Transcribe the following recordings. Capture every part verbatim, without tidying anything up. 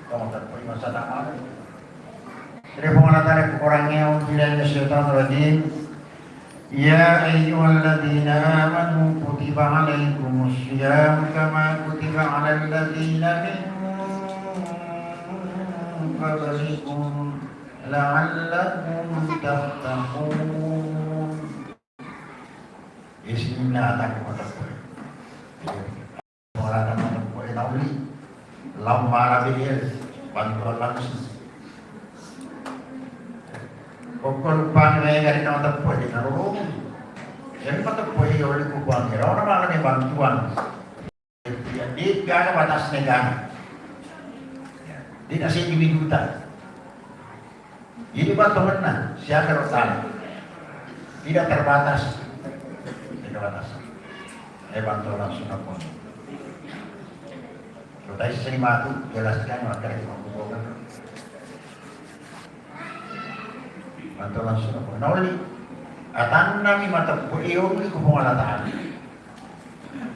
Kamu tak perlu masa tak malu. Jadi, pengenalan dari Qurannya, أعوذ بالله من الشيطان الرجيم. يا أيها الذين آمنوا كتب عليكم الصيام كما كتب على الذين من قبلكم لعلكم تتقون. Isinna tak mateppu. Suarana mateppu nauli. Lau mala bihil, bantuan langsung. Pokok lupa ngai gari na mateppu di narurung. Yang mateppu iya oli kubuang kira orang mana nih bantuan. Jadi gak ada batas negara. Tidak sih dua juta. Jadi bantuanna siapa tahu. Tidak terbatas. Tidak terbatas. Eh, bantuan langsung apa? Kota seni matu jelaskan maka di mampu. Bantuan langsung apa? Nauli. Atanna mi mateppu ioni ku Puang Allah Ta'ala.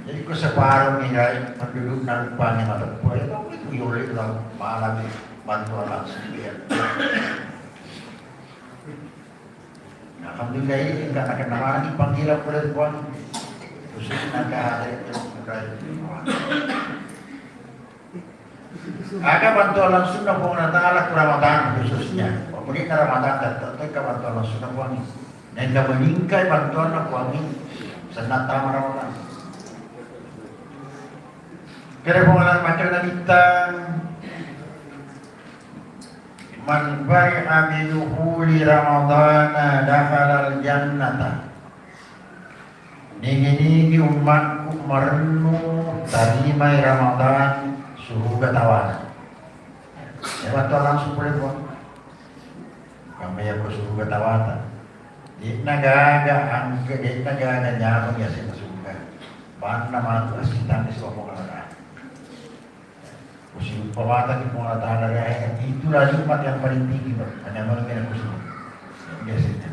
Jadi ku separuh nilai penduduk nalupani mateppu itu itu yoli lau malami bantuan langsung dia. Nah, alhamdulillah ini enggak ada nama lagi panggilan oleh Tuhan khusus nanti hadir ke. Aga bantuan langsung na Puang Allah Ta'ala ku Ramadan khususnya. Pemerintah Ramadan dan tentu ke bantuan langsung na Puang. Nengka meningkat bantuan na Puang ini. Senang tamat Ramadan. Kira Puang Allah macam Nabi tang. Man fariha bidukhuli Ramadana dakhalal jannata. Nigi-nigi ummakku marennu tarimai Ramadan suruga tawana. Lewat to langsung pole Puang. Kami ya suruga tawata. De'na gaga angke, de'na gaga nyameng ya sena suruga. Banna matu asitang di sopong Allah. Usirupa mata ki Puang Allah Ta'ala ri akhirat. Itulah nikmat yang paling tinggi, Pak. Hanya manusia yang kusuk. Biasanya.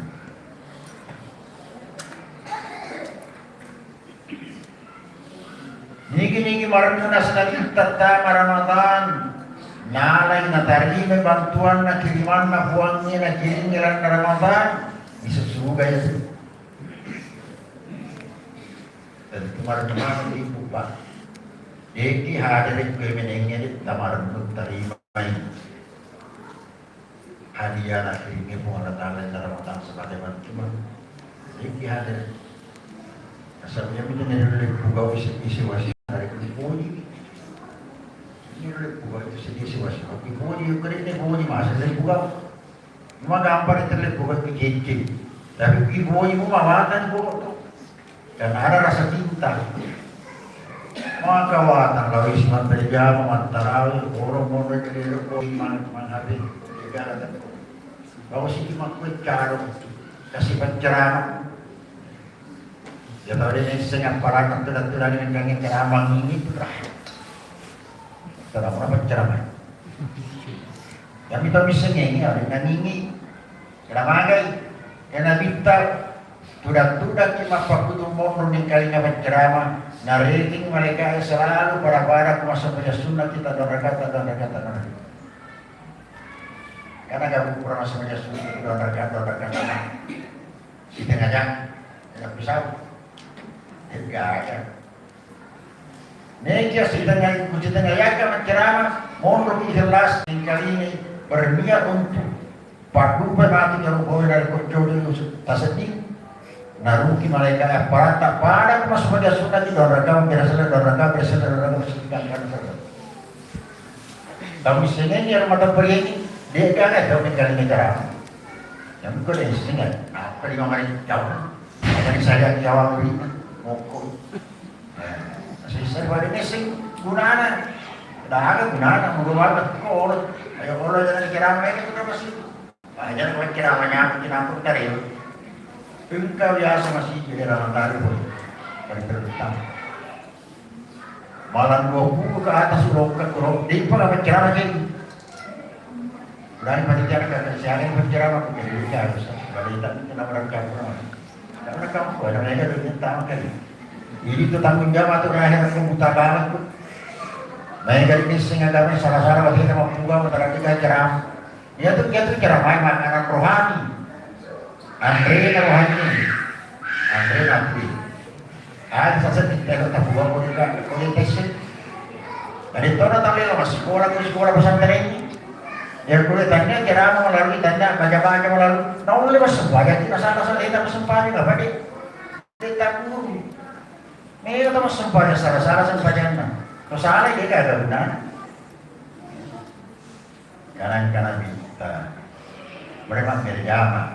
Nigi-nigi marennu nasaba tattama Ramadan. Nalai natarima bantuanna kirimanna Puangnge nakiringngi lanna Ramadan. Bisa suruga ya. Tentu marennu maneng ibu, Pak. De'ki hadere kue menengnge de' tamarennu tarimai hadiah nakiringnge Puang Allah Ta'ala dalam Ramadan sebagai bantuan. De'ki hadere. Asal dia minta nilai pugau isi, isi wasi hari ini puji. Nilai pugau itu sedih isi wasi. Oke, puji, oke, ini puji, masa dari pugau. Cuma gampang itu lebih bukan kecil. Tapi ibu ibu mawatan bu tu. Dan ada rasa cinta. Maka watang lalu isi mantai jama mantarawih orang mau dari dulu kau iman mangabe. Tidak ada. Bawa sini makwe caro. Kasih penceramah. Ya tau de' nisseng appalang tudang-tudang nengkangnge ceramah ini putra. Tadamuna penceramah. Yang kita bisa ngengi ada nangingi. Kena magai. Kena bita. Tudang-tudang ki mappakutu monro nengkalinga penceramah. Nareting mereka selalu pada-pada ku masa punya sunnah kita dorakan, dorakan, dorakan. Karena kamu kurang masa punya sunnah kita dorakan, dorakan. Sitengah jam, tidak bisa. Tidak ada. Nekia sitengah, ku sitengah yaka menceramah, mondok ikhlas, engkalingai, berniat untuk paddupai matu jarum boy dari kocok itu taseding. Naruki malaikat aparata pada masuk pada sunnah di dorakan, berasal dorakan, berasal dorakan, berasal dorakan. Tamu sengeng ya rumah tempat ini, dia kan ada meninggal negara. Yang bukan yang sengeng, apa di kamar jauh? Ada di saya di awal beri mokok. Nah, sisa pada missing gunana. Dah ada gunana, mau banget, kalau ayo kalau jangan dikira mereka itu masih. Nah, jangan kira banyak kita pun tadi. Engkau biasa masih jadi dalam tadi pun. Dari terutama. Malam dua puluh ke atas udah ke kurang. Dia pernah berceramah jadi. Berani panitia ke siaran berceramah ke dirinya harus. Kalau kita kita berangkat kurang. Karena kamu ada mereka dulu pertama kali. Jadi itu tanggung jawab atau akhir aku buta banget tuh. Maega ri misseng agama sala-sala bateta mappuga, mataradika ceramah. Iyatu, iyatu ceramah manganan rohani. Anrena rohani. Anrena ati. Ada saseng kita tapuga ko juga ko tesse. Tadi tona tau lelo massikola ko sikola pesantren. Ya kuliah tanya ceramah melalui tanya baca-baca melalui. Naulle massempajang kita salah-salah kita massempajang apa deh? Kita guru. Mega to massempajang sala-sala sempajanna. To salai de gaga gunana. Kadang-kadang minta. Mereka berjamaah.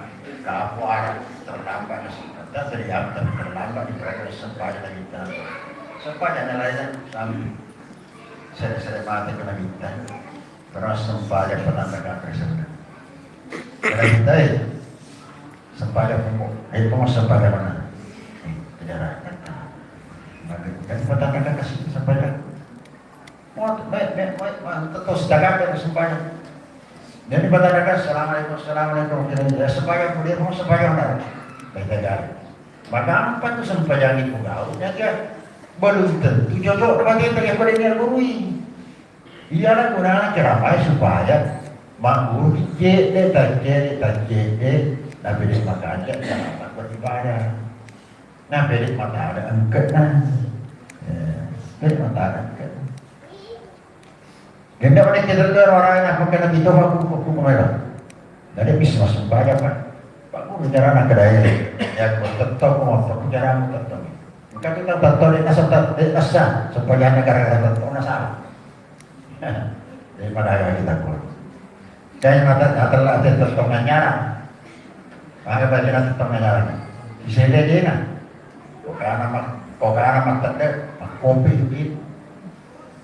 Kapo arah terlambat nasi. Tetap berjamaah tapi terlambat di mereka sempajang minta. Sempajang lainnya sambil sere-sere mati kena minta. Karena sempajang petanda kakek sana. Kena minta eh. Sempajang pungko. Ayo pungko sempajang mana? Eh, penjara. Maka kan petanda kakek sempajang. Mau, mau, mau, mau, mau, tetap sedekah dan sembahyang. Jadi pada kata, "Assalamualaikum, assalamualaikum." Jadi, ya, sembahyang, kemudian mau sembahyang, nah. Baik, baik, baik. Maka apa tuh sembahyang itu kau? Ya, dia belum tentu cocok dengan yang tadi aku dengar gurui. Iyalah gunanya ceramah supaya makmur cedde, tak cedde, tak cedde, tapi dia makanya ceramah beribadah. Nah, pede matada engkena. Ya, pede matada engkena. Genda pada kita dulu orang yang apa kena gitu aku aku kemana. Jadi bisa masuk banyak kan. Pak guru cara nak kedai. Ya, aku tetap mau aku cara aku tetap. Maka kita tetap di nasa tetap di nasa supaya negara tetap nasa. Jadi pada kita kuat. Dai mata atella tettong nanyarang. Maka bajana tettong nanyarang. Isele dena. Kokana mak kokana mattedde makkopi sugi.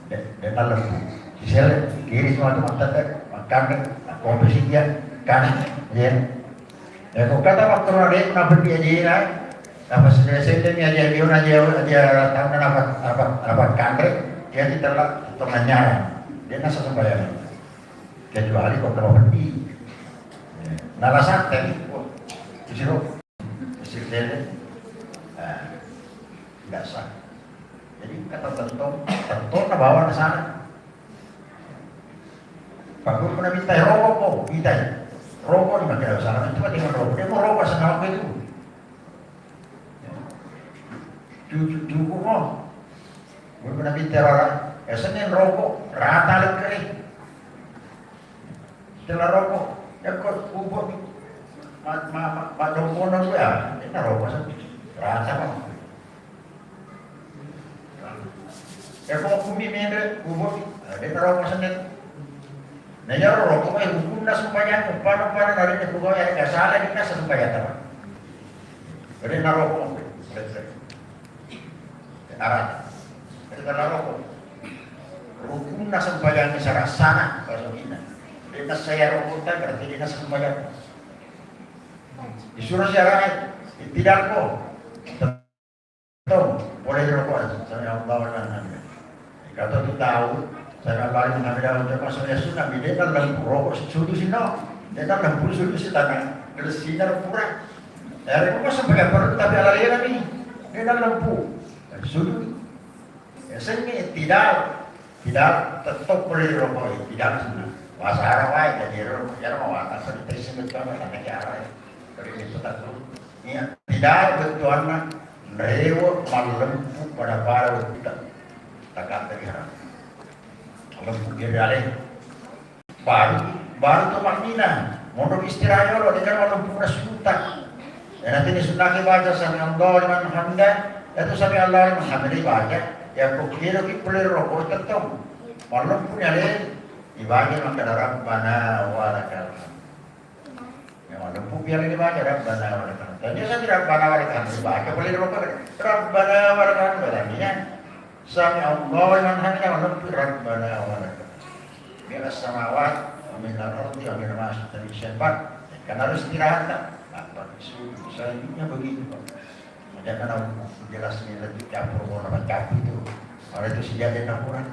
De de tallebu. Isele kiri semua tu mattedde makkande makkopi sidia kan. Iya. Ya kokata makkoro de na peddi ajena. Apa sele sele ni aja biona aja aja tauna apa apa apa kande. Iya kita lah tettong nanyarang. Dia nasa sembahyang. Kecuali ko kalau peddi. Nala santai, wah, isiro, isiro tele. Nah, nggak sah. Jadi kata tentong, tentong na bawa ke sana. Pak guru pernah minta rokok kok, minta rokok di makin sana itu kan dengan rokok. Dia mau rokok sengawa itu. Cucu cukup mo. Guru pernah minta rokok. Ya senin rokok rata lekeri. Tela rokok, yakko kubo ma ma ma ma rokok na gue ah, ena rokok sa rasa ma. Yakko kumi mende kubo, ena rokok senen. Na iya rokok mai hukumna sembahyang, pada pada dari kubo ya gak salah di nasa sembahyang apa. Ena rokok. Arah. Itu karena rokok. Rukunna sembahyang sarassana, bahasa kita. Dia saya rokok tak berarti dia sembahyang. Disuruh siaran, tidak kok. Tetap boleh rokok. Sami Allah wa liman hamidah. Kata tu tahu, sami Allah wa liman hamidah, untuk masuknya sunnah, dia kan lampu rokok, sudu sino. Dia kan lampu sudu sitana, gelesina pura. Ya, rokok sembahyang perlu, tapi ala lera ni. Dia kan lampu. Sudu. Yasengnge ittidal, ittidal tetto pole ri rokoi, ittidal sunna. Bahasa Arab wae, jadi ro, iyaro mawatang pada tessing bettuanna, tanna cara e. Jadi itu tak perlu. Iya, ittidal bettuanna, rewe mallempu pada-pada wettu tak, tak kata diharap. Mallempu kiri alai. Baru, baru to mannina, monro istirahat yolo, de kan mallempu na sujutta. Iyanatu ni sunnaki baca sami Allahu liman hamidah, yatu sami Allahu liman hamidah ibaca, yakko kiro ki pole roko tettong. Mallempu ni ale, ibaca makkeda Rabbana walakal hamd. Ya, mallempu biar dibaca Rabbana walakal hamd. Tanya saja Rabbana walakal hamd, ibaca pole roko, Rabbana walakal hamd, berarti ya. Sami Allahu liman hamidah, mallempu Rabbana walakal. Minas samawati wa minal ardi wa mimma fis samawati. Kan harus istirahat, kan? Nah, Pak, su-, selanjutnya begitu, Pak. Makanya kalau jelas ini lebih campur bola campur itu. Kalau itu sejak dia kurang.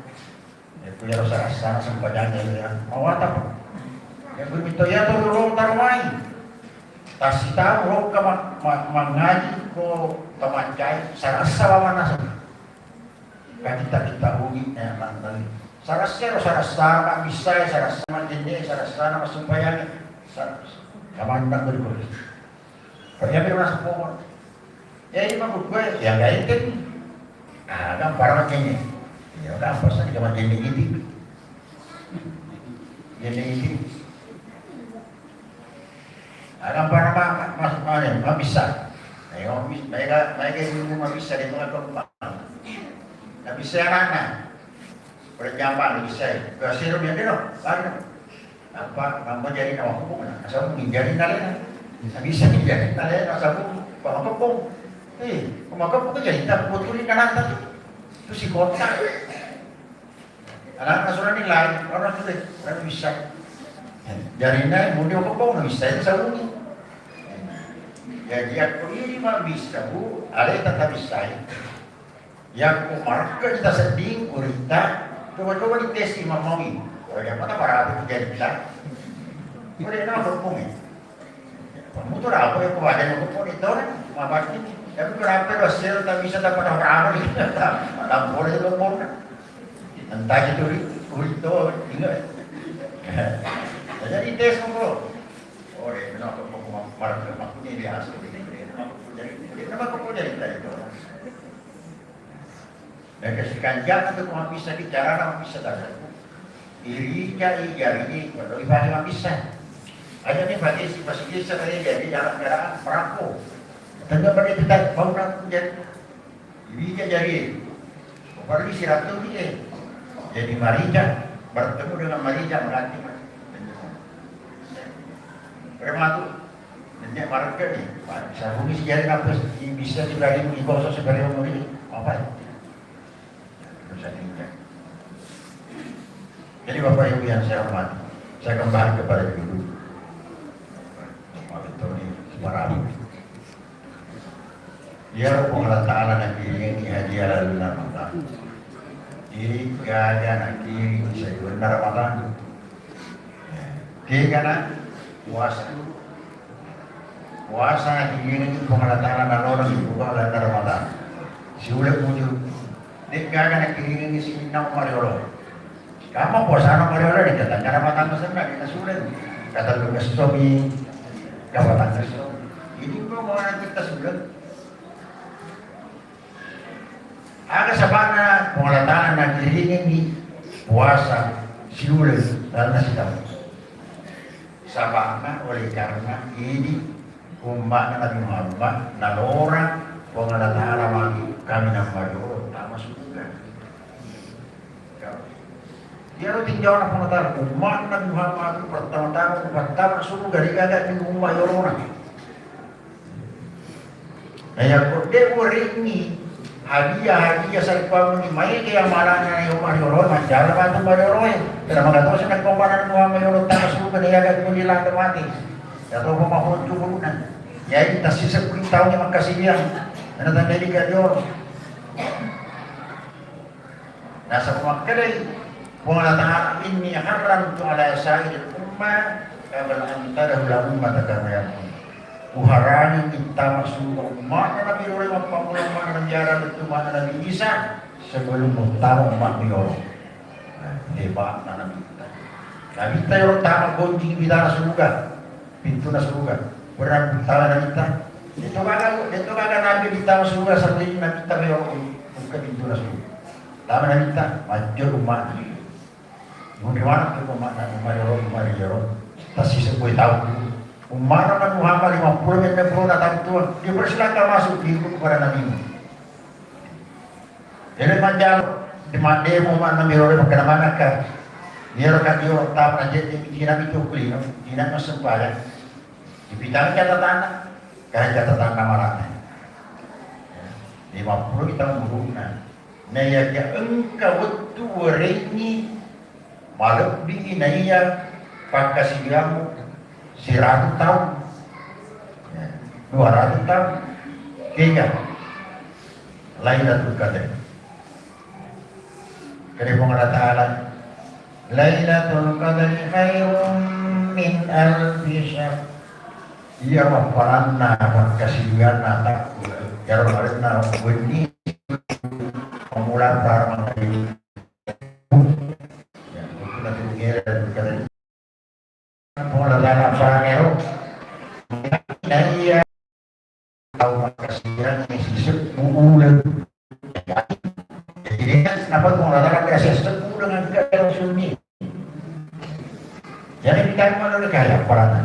Itu ya rasa sana sempajangnya ya. Mau apa, Pak? Ya begitu ya tuh dulu taruh main. Kasih tahu lo ke ma-, ma-, mengaji ko temancai, saya rasa lawan nasib. Ka kita-kita ugi, eh, mantan. Sarasero, sarasana mabbissai, sarasana majjenne, sarasana massumpayangi. Sa-, kamanna kuri-kuri. Tapi yang berasa pohon. Ya, ini mah gue, ya, nggak itu. Ah, gampang makanya. Ya, gampang saja sama jenne gitu. Jenne gitu. Aga mpana ma-, ma-, ma-, anu, mabissa. Ayo, mabis-, maega, maega ilmu mabissa de maka kempang. Nabissa anakna. Pada jamban nabissai. Ke serum ya deno, baru. Apa, mama jadi nama hukum na. Asal mungkin jadi nalena. Nabissa jadi nalena, asal hukum. Bang kepung. Eh, maka kepung jadi tak buat kulit anak tadi. Itu si kota. Anakna surani lain, orang tu deh, orang bisa. Jarinna mudi makebbong, bisa itu sauni. Jadi aku ini mah bisa, Bu, ada yang tak bisa. Ya aku marka kita seding, urita, coba-coba di tes Imam Mawi. Kalau dia kata para apa jadi kita? Boleh nama kebbong ya? Mutu rapo ya, kuwaden ko poni tona, mabakki. Tapi kenapa dosen tak bisa dapat orang-orang? Lampor itu lompor. Entah itu ri, ri to, ingat. Jadi tes ko. Oh, ya, kenapa kok marah, makanya dia asli. Jadi, kenapa kok jadi tadi to? Naga sikanjana tu mabissa ki carana mabissa daga. Irija i jari i perlu ipake mabissa. Aja ni pake si pasigissa kaya jari jalan-jalan perako. Tengah pada kita bangunan jadi. Irija jari. Perlu si ratu ni eh. Jadi marija bertemu dengan marija berarti. Rematu. Nenne marengka ni, bisa bungi sejarah apa bisa diberi gosok sebagai memori apa? Bisa diinjak. Jadi Bapak Ibu yang saya hormati, saya kembali kepada dulu. Pak Tony Sumaramo. Iyaro Puang Allah Ta'ala nakiringi hadiah lalu Ramadan. Jadi gaga nakiringi saya benar Ramadan. Kegana puasa. Puasa nakiringi Puang Allah Ta'ala naloreng buka bulan Ramadan. Siuleng mujur. Dek gaga nakiringi sininna umma riolo. Kama puasana umma riolo, dek katanya Ramadan senna, dek nasuleng. Kata lu ngesomi, kapatang ngesomi. Ini mau mana kita suleng. Aga sabana Puang Allah Ta'ala nakiringi puasa siuleng lalenna sitaung. Sabana oleh karena idi umma'na Nabi Muhammad naloreng Puang Allah Ta'ala magi kami namariolo tama surga. Iyaro tinjauanna Puang Allah Ta'ala umma'na Nabi Muhammad pertama-tama pertama surga digaga di umma yolona. Nayakko de' uweringngi hadiah-hadiah sarekkuammengngi maega amala'na na yomma rioloe, majjala matu marioloe. Tena magatosi nakko amala'na muamma yolo tama suruga, naiyaga tuli lante mati. Yatopa mahoncu buluna. Yaji tassisebbu taungnge makkasiwiang. Nana tandai dika riolo. Nasaba makkedai Puang Allah Ta'ala, "Inni haramtu ala sa'iril umma qabla an tadkhula ummata kama yadkhul." Uharangi ittama suruga umma'na Nabi Ibrahim, mappammula umma'na Nabi Adam, lettu umma'na Nabi Isa, sebelum muttama umma'mu yolo. Nah, hebatna Nabi Ibrahim. Nabi Ibrahim yolo tama gonjing bitana suruga. Pintuna suruga. Pura tama Nabitta. De'to gaga, de'to gaga nabi ditama suruga, selain Nabitta melo bukka pintuna suruga. Tama Nabitta, majjolo umma'na. Munri maneng tu umma'na, umma'na ro, umma'na ro. Tassisebbu taung. Umma'na Nabi Muhammad lima puluh menit, lima puluh na taung tuang. Dipersilakan masuk, diikut kepada Nabi. Jadi majjalo, di maddemo manna mirore makkeda manakka. Iyaro kadioro tama na jedde, cina mitu kulino, cina massempajang. Dipitang catatanna, kae catatanna marane. Lima puluh kita umurna. Nayaga engka wettu werengngi malebbi naiya pakkasiwiammu siratu taung, dua ratu taung, kega Lailatul Qadar. Kare Puang Allah Ta'ala, "Lailatul Qadri khairum min alfi syahr." Iya mapparanna pakkasiwianna takku, jaro arenna wenni pamula paramang Puang Allah Ta'ala parangnge ro. Naiya tau makkasiwirangnge sisebbu uleng. Jadi, napa Puang Allah Ta'ala kasih sisebbu uleng engka Rasulni. Jadi, kita mana kaya paranna.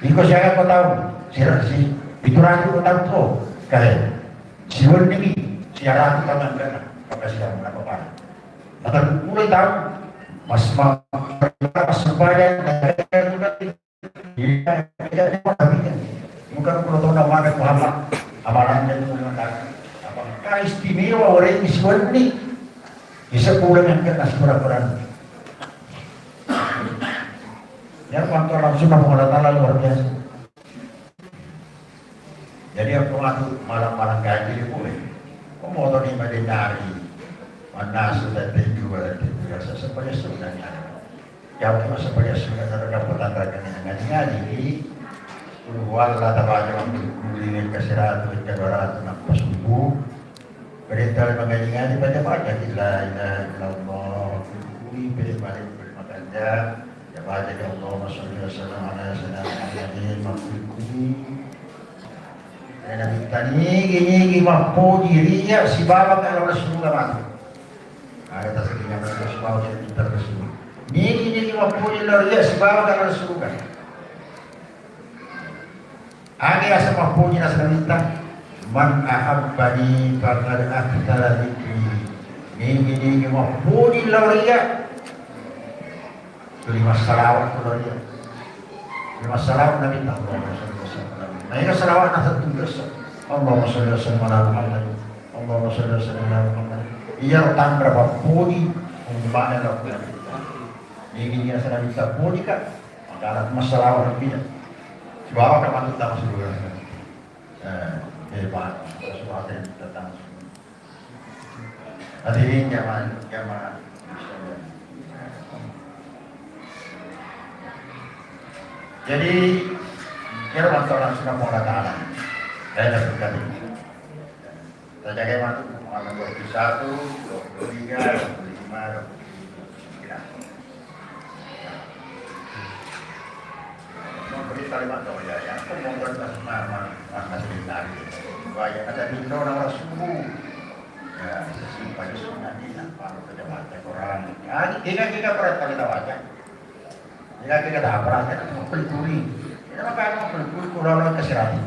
Iko siaga ko tau, sira si, pitu ratu ko tau to, kaya. Siwenni, siaratu tau engka, makkasiwirangnge apa paranna. Maka mulai tau, mas, ma-, mas sembahyang, Iya, iya, iya, iya. Bukan kalau tahu nama ada Muhammad, amalannya itu memang tadi. Apakah istimewa orang Islam ini? Bisa pulang yang kena sekurang-kurang. Ya, bantuan langsung Allah Ta'ala luar biasa. Jadi, aku masuk malam-malam kaji di bumi. Aku mau tahu ni madenari. Mana sudah tidur, tidur, sesuai sunnahnya. Jawab masa pada sudah ada dapatan rakan yang ngaji-ngaji. Qul huwallahu tabaca makkuli-kuli, wekka siratu, wekka dua ratu, nappa subuh. Perintah mengaji-ngaji, baca-baca la ilaha illallah, makkuli-kuli, balik-balik makan jam. Ya, baca, Allahumma sholli wa sallim ala sayyidina Muhammadin, makkuli-kuli. Nabitta nigi-nigi mappoji ri iyya sibawa kalawan suruga matu. Aga tasdinga matu sibawa kalawan suruga. Nigi-nigi mappoji lao ri iyya sibawa kalawan suruga. Aga asa mappoji naseng Nabitta, "Man ahabbani faqad aktsara dzikri." Nigi-nigi mappoji lao ri iyya, Tuli massalawat kepada dia. Tuli massalawat Nabi, Allahumma shalli wa sallim ala Muhammad. Nah, ini salawat nasa tugas. Allahumma shalli wa sallim ala Muhammad. Allahumma shalli wa sallim ala Muhammad. Iya, tanra bappuni, ummana lakukan. Ini dia sana minta puni, Kak. Maka anak massalawat Nabi. Sebab apa kamu tak masuk dulu? Eh, hebat. Sesuatu yang kita tahu. Hadirin jamaah, jamaah. Jadi, kira masalah sudah mau datang. Saya dah berkati. Kita jaga waktu, malam dua puluh satu, dua puluh tiga, dua puluh lima, dua puluh tujuh. Kira. Memberi kalimat doa ya, ya. Aku mau berdoa sama, sama, sama sebentar. Doa ya, ada di doa nomor subuh. Ya, sesuai pada sunnah ini, tanpa ada baca Quran. Ya, ini tiga, tiga berat kali kita baca. Tiga, tiga tak berat, kan? Itu kuli-kuli. Ini maka ada kuli-kuli, kurang ke seratus.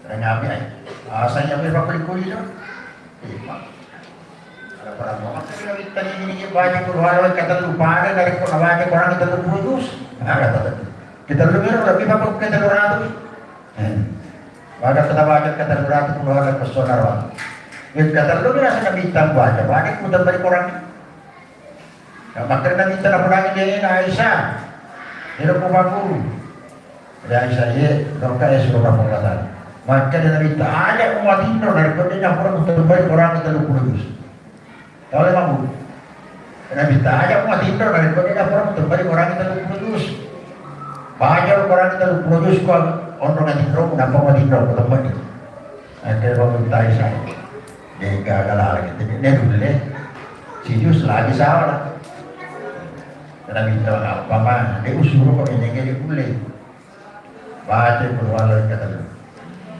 Ada nyambi, eh. Ah, saya nyambi apa kuli-kuli itu? Iya, Pak. Ada perang banget, tapi kalau kita ini, ini baca Quran, kata lupa ada dari Quran, baca Quran kita lupa terus. Nah, kata tadi. Kita lebih, lebih apa kita dua ratus? Eh. Maka kita baca kita dua ratus Quran, pesona orang. Kita lebih rasa kita baca, baca kita beri Quran. Nah, makkeda Nabitta napudangi benena Aisyah, ero ko pakuru. Ya Aisyah, iye, rokka e surona Puang Allah Taala. Makkeda Nabitta, aja' muatinro narekko de' napura mutambai Korang telluppulo juz. Tau le mabbu. Nabitta, aja' muatinro narekko de' napura mutambai Korang telluppulo juz. Baca Korang telluppulo juz ko onrong atinro, nappa muatinro ko temmani. Engka pamuttai sa. De'gaga laleng, de' nulle. Sijus lagi salah. Karena minta apa mah, de' usuro ko ini, de' nulle. Baca Qul huwallahu kata.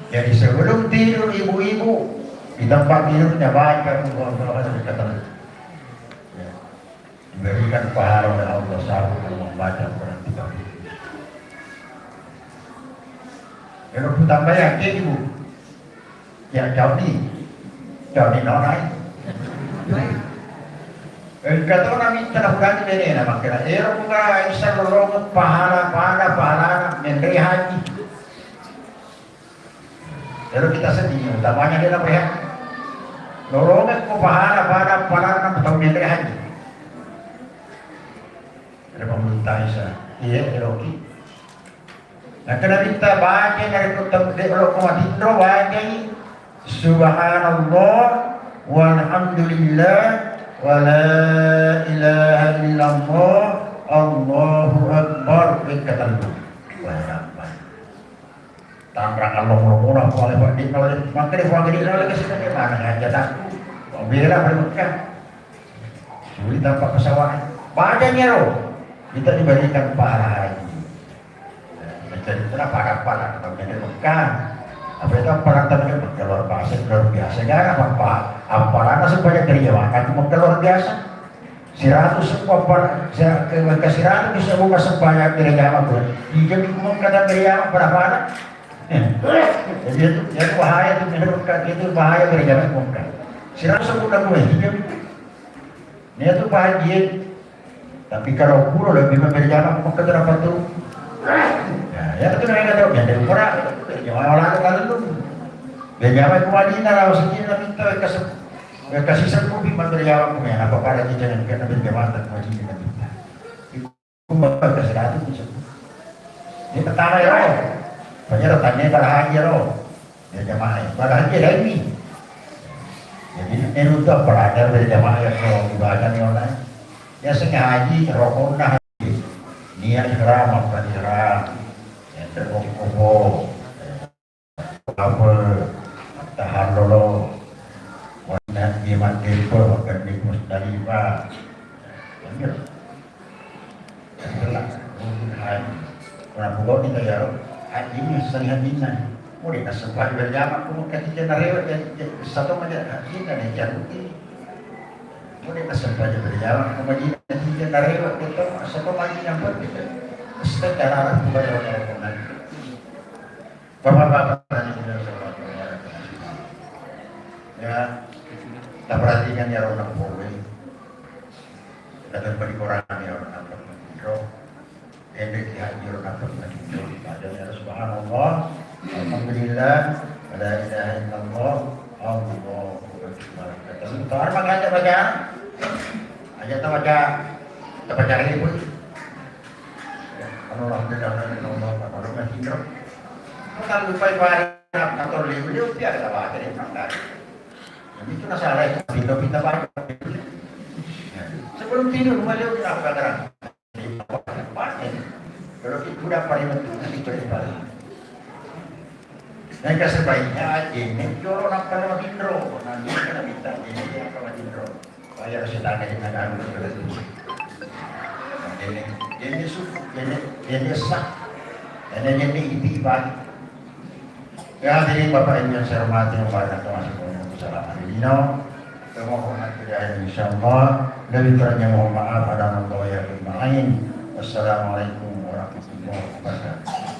Jadi sebelum tidur ibu-ibu, di tempat tidurnya baca Qul huwallahu kata. Ya. Diberikan pahala oleh Allah satu kalau membaca Quran tiga puluh juz. Kalau tambah yakin, Ibu. Ya, jauh nih. Jauh nih, no, naik. Engka to Nabitta napudangi benena, makkeda, ero ku Aisyah lolongeng pahala, pahala, pahalana menre haji. Ero kita sedih, utamanya dia apa ya? Lolongeng ko pahala, pahala, pahalana tau menre haji. Ada pemerintah Aisyah. Iya, eroki. Nah, kena minta baca dari kutub de' lo ko matinro, bacai Subhanallah walhamdulillah wala ilaha illallah, Allahu Akbar, wekka tellu. Wah, apa? Tanrang Allah mula-mula, pale Pak, di nol, makkeda Pak, di nol, ke sini, mana aja takku. Bela pada Mekah. Suli tampak pesawat. Pada nyaro, kita diberikan pahala haji. Nah, cerita pada-pada kita menjadi Mekah. Apa itu pahala kita menjadi Mekah luar biasa, luar biasa. Gak ada apa-apa. Apalagi supaya terjemahkan itu Mekah luar biasa. Seratus semua apa? Ke, ke seratus bisa buka sembahyang gereja apa? Tiga minggu Mekah dan gereja apa? Berapa ada? Jadi itu, itu bahaya tuh, menurut Mekah itu bahaya gereja Mekah. Seratus semua gue tiga minggu. Niatu bahagia. Tapi kalau pulo lebih memberi jamak, maka kenapa tuh? Ya, ya itu namanya kata, ya, dari murah, ya, orang lalu. Ya, jamak itu wajib, nah, maksudnya, minta kasih, kasih sepuluh, memberi jamak, ya, apa pada kita yang kena berjamaah, wajib kita minta. Itu bakal kasih seratus, bisa. Ini pertama ya, Roh. Banyak datangnya pada haji ya, Roh. Berjamaah, padahal dia dari ini. Jadi, ini untuk pelajar berjamaah ya, kalau ibadah nih online. Ya, sengaja rokok nah. Niat ihram, apa ihram? Ya, terkoko. Apa? Tahan dulu. Wanita dia mati, apa? Makan di Musdalifah. Bener. Itulah, mungkin haji. Kuna pugau ni tayaro, haji ni sesali haji na. Mode na sempat berjamaah, kuma ketika narewa, jadi, jadi, satu aja haji na, jadi, jadi. Mode na sempat berjamaah, kuma jadi ketika narewa, kita, satu lagi yang buat kita. Secara arah, bukan orang-orang. Bapak-bapak, tadi kita sama-sama. Ya, kita perhatikan ya, orang-orang. Kadang paling kurang ya, orang-orang. Ende ki haji ro dapat mati. Padahal ya, subhanallah, alhamdulillah, la ilaha illallah, Allahu akbar. Tahu mengajak baca? Aja tahu baca, tahu baca ribut. Anu, alhamdulillah, la ilaha illallah, baru mati ro. Kalau lupa ibadah, atau liu-liu, dia ada baca di mana? Jadi itu masalah itu, pindah-pindah baca. Sebelum tidur, mulai kita apa terang? Kalau itu udah paling penting, itu paling. Nah, sebaiknya ini joro nang pada madinro, nanti kita minta ini dia apa madinro. Bayar setengah di tangan. Ini, ini su, ini, ini sah. Ini, ini ibi bagi. Ya, hadirin Bapak Ibu yang saya hormati, yang banyak termasuk salah hari ini. Terima hormat, insyaallah. Lebih kurangnya mohon maaf, ada Allah ya ajmain. Wassalamualaikum warahmatullahi wabarakatuh.